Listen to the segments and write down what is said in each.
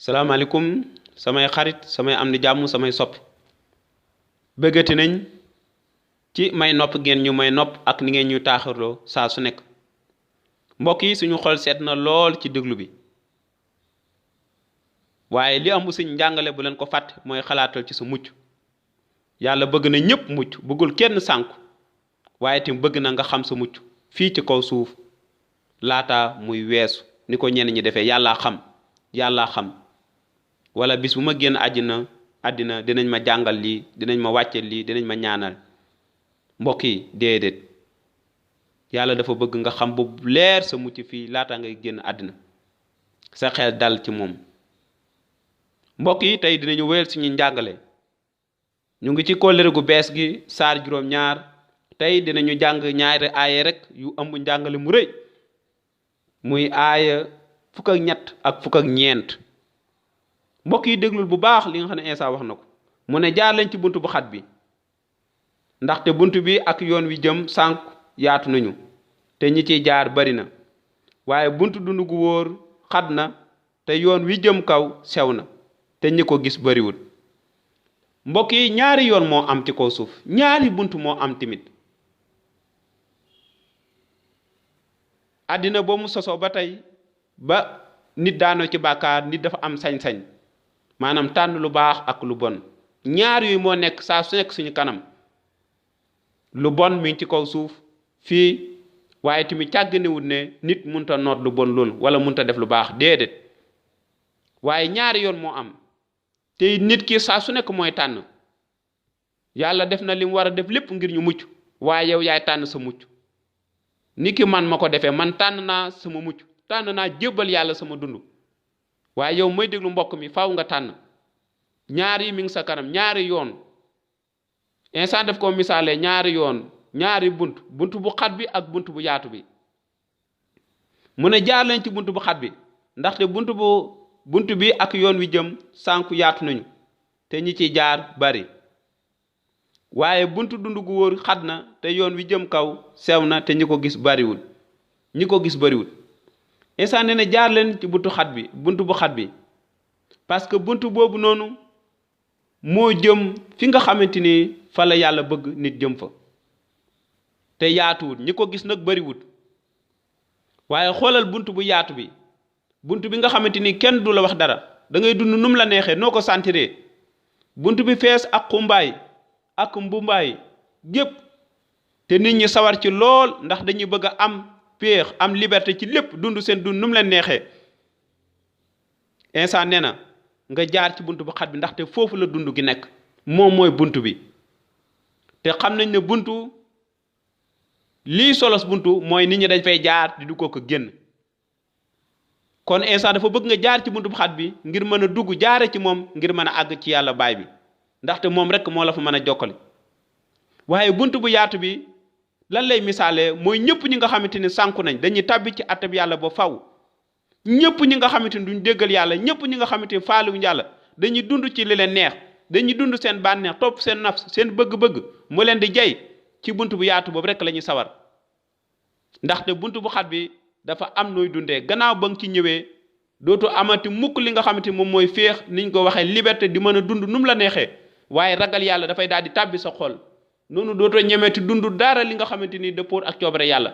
salaamaaleykum samay xarit samay am di jàmm samay soppi bëggati nañ ci may nopp ngeen ñu may nopp ak ni ngeen ñu taaxirloo saa su nekk mbokk yi suñu xol seet na lool ci déglu bi waaye li am suñ njàngale bu leen ko fàtte mooy xalaatal ci sa mucc yàlla bëgg na ñëpp mucc bëggul kenn sànku waaye tim bëgg na nga xam sa mucc fii ci kaw suuf laata muy weesu ni ko ñenn ñi defee yàllaa xam wala bis bu ma génn àddina dinañ ma jàngal lii dinañ ma wàccel lii dinañ ma ñaanal mbokk yi déedéet yàlla dafa bëgg nga xam bu leer sa mucc fii laata ngay génn àddina sa xel dal ci moom mbokk yi tey dinañu wéyal suñu njàngale ñu ngi ci kóllëre gu bees gi saar juróom-ñaar tey dinañu jàng ñaari aaya rek yu ëmb njàngale mu rëy muy aaya fukk ak ñett ak fukk ak ñeent mbokk yi déglul bu baax li nga xam ne Iisaa wax na ko mu ne jaar leen ci buntu bu xat bi ndaxte buntu bi ak yoon wi jëm sànk yaatu nañu te ñi ciy jaar bari na waaye buntu dund gu wóor xat na te yoon wi jëm kaw sew na te ñi ko gis bariwul mbokk yi ñaari yoon moo am ci kaw suuf ñaari buntu moo am timit àddina boo mu sosoo ba tey ba nit daanoo ci bàkkaar nit dafa am sañ-sañ maanaam tànn lu baax ak lu bon ñaar yooyu moo nekk saa su nekk suñu kanam lu bon mi ngi ci kaw suuf fii waaye tamit càgganewul ne nit munta noot lu bon loolu wala munta def lu baax déedéet waaye ñaari yoon moo am te nit ki saa su nekk mooy tànn yàlla def na li mu war a def lépp ngir ñu mucc waaye yow yaay tànn sa mucc ni ki man ma ko defee man tànn naa sama mucc tànn naa jébbal yàlla sama dund waaye yow mooy déglu mbokk mi faaw nga tànn ñaar yi mi ngi sa kanam ñaari yoon instant def ko misaale ñaari yoon ñaari bunt bu xat bi ak bunt bu yaatu bi mu ne jaar leen ci bunt bu xat bi ndaxte bunt bi ak yoon wi jëm sànku yaatu nañu te ñi ciy jaar bari waaye buntu dund gu wóor xat na te yoon wi jëm kaw sew na te ñi ko gis bariwul instant ne jaar leen ci buntu bu xat bi parce que buntu boobu noonu moo jëm fi nga xamante ni fa la yàlla bëgg nit jëm fa te yaatuwul ñi ko gis nag bariwul waaye xoolal buntu bu yaatu bi buntu bi nga xamante ni kenn du la wax dara da ngay dund num la neexee noo ko sentiree buntu bi fees ak xumbaay ak mbumbaay gépp te nit ñi sawar ci lool ndax dañuy bëgg a am péex am liberté ci lépp dund seen dund num leen neexee instant nee na nga jaar ci buntu bu xat bi ndaxte foofu la dund gi nekk moom mooy buntu bi te xam nañ ne buntu lii solos buntu mooy nit ñi dañ fay jaar di du ko génn kon instant dafa bëgg nga jaar ci buntu bu xat bi ngir mën a dugg jaare ci moom ngir mën a àgg ci yàlla baay bi ndaxte moom rek moo la fa mën a jokkale waaye buntu bu yaatu bi lan lay misaale mooy ñëpp ñi nga xamante ni sànku nañ dañuy tàbbi ci àtte bi yàlla ba faw ñëpp ñi nga xamante ni duñ déggal yàlla ñëpp ñi nga xamante ni faaluwuñ yàlla dañuy dund ci li leen neex dañuy dund seen bànneex topp seen nafs seen bëgg-bëgg mu leen di jay ci buntu bu yaatu boobu rek la ñuy sawar ndaxte buntu bu xat bi dafa am nooy dundee gannaaw ba nga ci ñëwee dootu amati mukk li nga xamante ni moom mooy féex niñ ko waxee liberté di mën a dund nu mu la neexee waaye ragal yàlla dafay daal di tàbbi sa xol noonu dootoo ñemeeti dund dara li nga xamante ni dëppoo ak coobare yàlla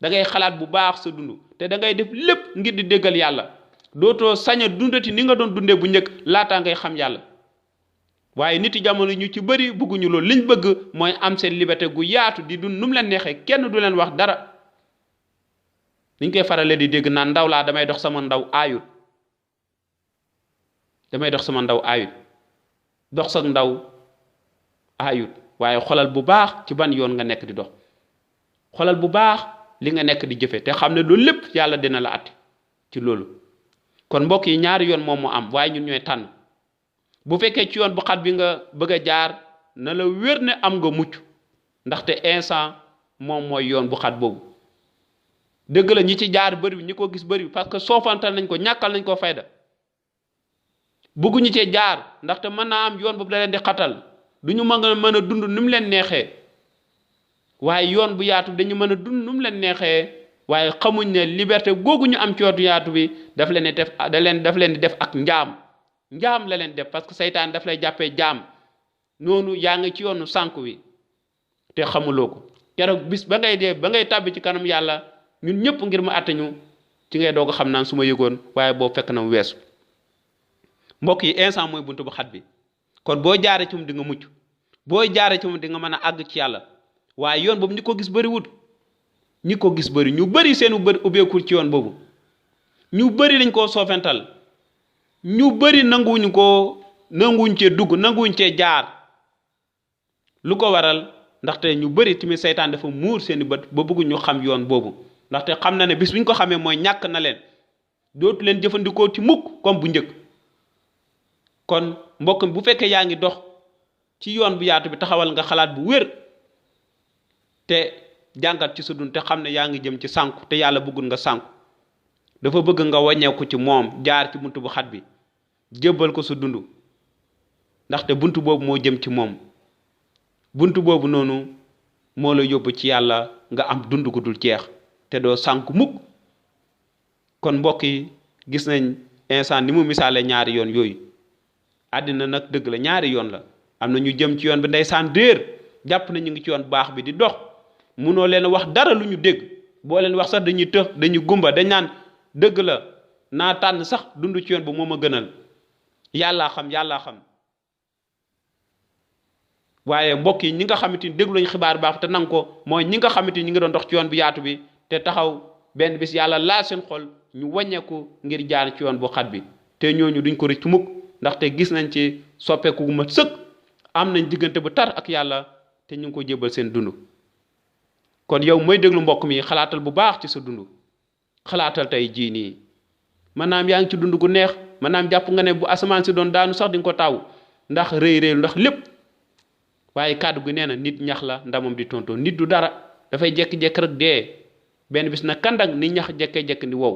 da ngay xalaat bu baax sa dund te da ngay def lépp ngir di déggal yàlla dootoo sañ a dundati ni nga doon dundee bu njëkk laataa ngay xam yàlla waaye nit yi jamono ñu ci bëri bëgguñu loolu liñ bëgg mooy am seen liberté gu yaatu di dund nu mu leen neexee kenn du leen wax dara niñ koy farale di dégg naan ndaw laa damay dox sama ndaw aayut dox sa ndaw aayut waaye xolal bu baax ci ban yoon nga nekk di dox xolal bu baax li nga nekk di jëfe te xam ne loolu lépp yàlla dina la atti ci loolu kon mbokk yi ñaari yoon moom moo am waaye ñun ñooy tànn bu fekkee ci yoon bu xat bi nga bëgg a jaar na la wér ne am nga mucc ndaxte instant moom mooy yoon bu xat boobu dëgg la ñi ci jaar bëri ñi ko gis bëri parce que soofantal nañ ko ñàkkal nañ ko fayda bëgguñu cee jaar ndaxte mën naa am yoon boobu da leen di xatal duñu mën a dund nu mu leen neexee waaye yoon bu yaatu dañu mën a dund nu mu leen neexee waaye xamuñ ne liberté googu ñu am ci yoonu yaatu bi daf leen di def ak njaam la leen def parce que seytaan daf lay jàppee jaam noonu yaa ngi ci yoonu sànku wi te xamuloo ko keroog bis ba ngay dee ba ngay tàbbi ci kanam yàlla ñun ñëpp ngir mu àtte ñu ci ngay doog a xam naan su ma yëgoon waaye boo fekk na mu weesu mbokk yi instant mooy buntu bu xat bi kon boo jaaree ci moom di nga mucc boo jaaree ci moom di nga mën a àgg ci yàlla waaye yoon boobu ñi ko gis bëri wut ñi ko gis bëri ñu bëri seen ubbeekul ci yoon boobu ñu bëri dañ koo soofental ñu bëri nanguwuñ cee dugg nanguwuñ cee jaar lu ko waral ndaxte ñu bëri tamit seytaan dafa muur seeni bët ba bëgg ñu xam yoon boobu ndaxte xam na ne bis bu ñu ko xamee mooy ñàkk na leen dootu leen jëfandikoo ci mukk comme bu njëkk kon mbokk mi bu fekkee yaa ngi dox ci yoon bu yaatu bi taxawal nga xalaat bu wér te jàngat ci sa dund te xam ne yaa ngi jëm ci sànku te yàlla bëggul nga sànku dafa bëgg nga wàññeeku ci moom jaar ci buntu bu xat bi jébbal ko sa dund ndaxte buntu boobu moo jëm ci moom buntu boobu noonu moo la yóbbu ci yàlla nga am dund gu dul jeex te doo sànku mukk kon mbokk yi gis nañ instant ni mu misaale ñaari yoon yooyu àddina nag dëgg la ñaari yoon la am na ñu jëm ci yoon bi ndeysaan réer jàpp na ñu ngi ci yoon baax bi di dox munoo leen wax dara lu ñu dégg boo leen wax sax dañuy tëx dañuy gumba dañ naan dëgg la naa tànn sax dund ci yoon bu moo ma gënal yàllaa xam waaye mbokk yi ñi nga xamante ni déglu nañ xibaar baax te nangu ko mooy ñi nga xamante ni ñi ngi doon dox ci yoon bu yaatu bi te taxaw benn bis yàlla laal seen xol ñu wàññeeku ngir jaar ci yoon bu xat bi te ñooñu duñ ko rëcc mukk ndaxte gis nañ ci soppeeku gu mat sëkk am nañ diggante bu tar ak yàlla te ñu ngi ko jébbal seen dund kon yow mooy déglu mbokk mi xalaatal bu baax ci sa dund xalaatal tey jii nii maanaam yaa ngi ci dund gu neex maanaam jàpp nga ne bu asamaan si doon daanu sax di nga ko taw ndax rëy ndax lépp waaye kàddu gi nee na nit ñax la ndamam di tontoo nit du dara dafay jekki-jekki rek dee benn bis na kandang ni ñax jekke-jekki ni wow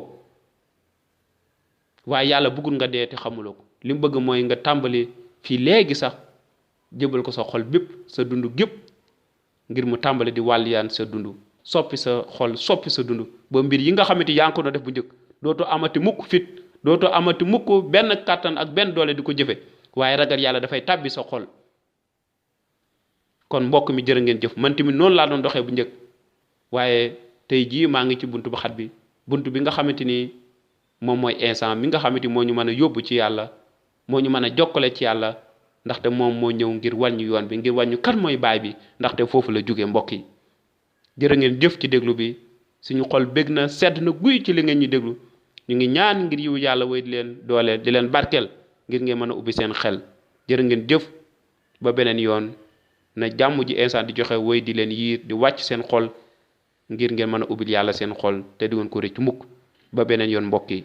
waaye yàlla bëggul nga dee te xamuloo ko li mu bëgg mooy nga tàmbali fii léegi sax jébal ko sa xol bépp sa dund gépp ngir mu tàmbali di wàlliyaan sa dund soppi sa xol soppi sa dund ba mbir yi nga xamante yaa ngi ko doon def bu njëkk dootoo amati mukk fit dootoo amati mukk benn kàttan ak benn doole di ko jëfe waaye ragal yàlla dafay tàbbi sa xol kon mbokk mi jërë ngeen jëf man tamit noonu laa doon doxee bu njëkk waaye tey jii maa ngi ci buntu bu xat bi buntu bi nga xamante ni moom mooy instant mi nga xamante ni moo ñu mën a yóbbu ci yàlla moo ñu mën a jokkale ci yàlla ndaxte moom moo ñëw ngir wàññi yoon bi ngir wàññi kan mooy baay bi ndaxte foofu la jóge mbokk yi jërë ngeen jëf ci déglu bi suñu xol bég na sedd na guy ci li ngeen ñu déglu ñu ngi ñaan ngir yiw yàlla way di leen dooleel di leen barkeel ngir ngeen mën a ubbi seen xel jërë ngeen jëf ba beneen yoon na jàmm ji instant di joxe way di leen yiir di wàcc seen xol ngir ngeen mën a ubbil yàlla seen xol te di ngeen ko rëcc mukk ba beneen yoon mbokk yi